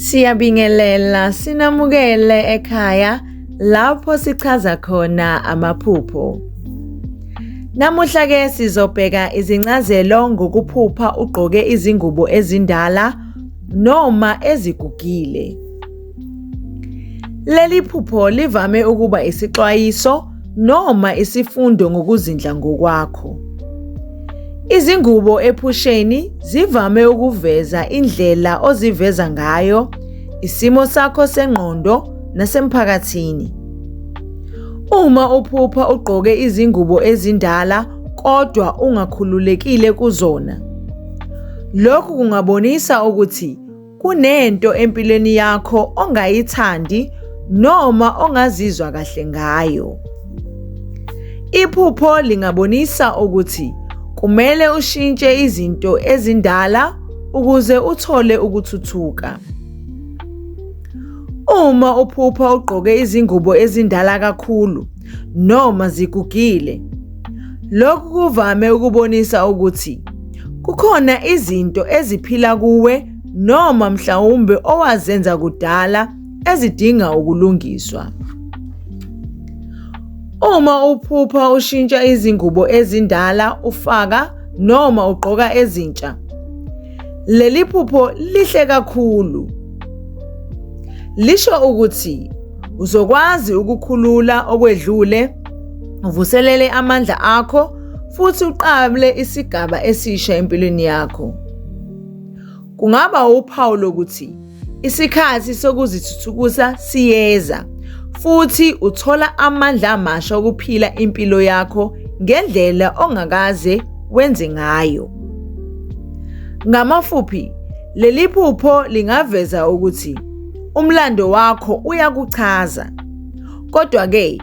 Siyabingelela sinamukele ekhaya lapho sichaza khona amaphupho. Namuhla ke sizobheka izincazelo ngokuphupha ugqoke izingubo ezindala noma ezigugile. Leli phupho livame ukuba isixwayiso noma isifundo ngokuzindla ngokwakho. Izingubo ephusheni zivame ukuveza indlela oziveza ngayo, isimo sakho sengqondo nasemphakathini. Uma uphupha ugqoke izingubo ezindala kodwa ungakhululekile kuzona, lokhu kungabonisa ukuthi Kunento empilweni yakho ongayithandi noma ongazizwa kahle ngayo. Iphupho lingabonisa ukuthi kumele ushintshe izinto ezindala ukuze uthole ukuthuthuka. Uma uphupha ugqoke izingubo ezindala kakhulu noma zigugile, lokhu kuvame ukubonisa ukuthi kukhona izinto eziphila kuwe noma mhlawumbe owazenza kudala ezidinga ukulungiswa. Uma uphupha ushintsha izingubo ezindala ufaka noma ugqoka ezintsha, leli phupho lihle kakhulu. Lisho ukuthi uzokwazi ukukhulula okwedlule, uvuselele amandla akho futhi uqale isigaba esisha empilweni yakho. Kungaba uphawu lokuthi isikhathi sokuzithuthukisa siyeza futhi uthola amandla amasha okuphila impilo yakho ngendlela ongakaze wenze ngayo. Ngamafuphi, leli phupho lingaveza ukuthi umlando wakho uyakuchaza. Kodwa-ke,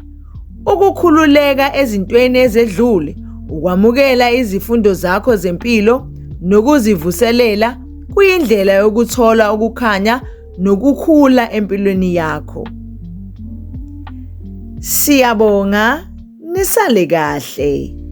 ukukhululeka ezintweni ezedlule, ukwamukela izifundo zakho zempilo nokuzivuselela kuyindlela yokuthola ukukhanya nokukhula empilweni yakho. Siyabonga, nisale kahle.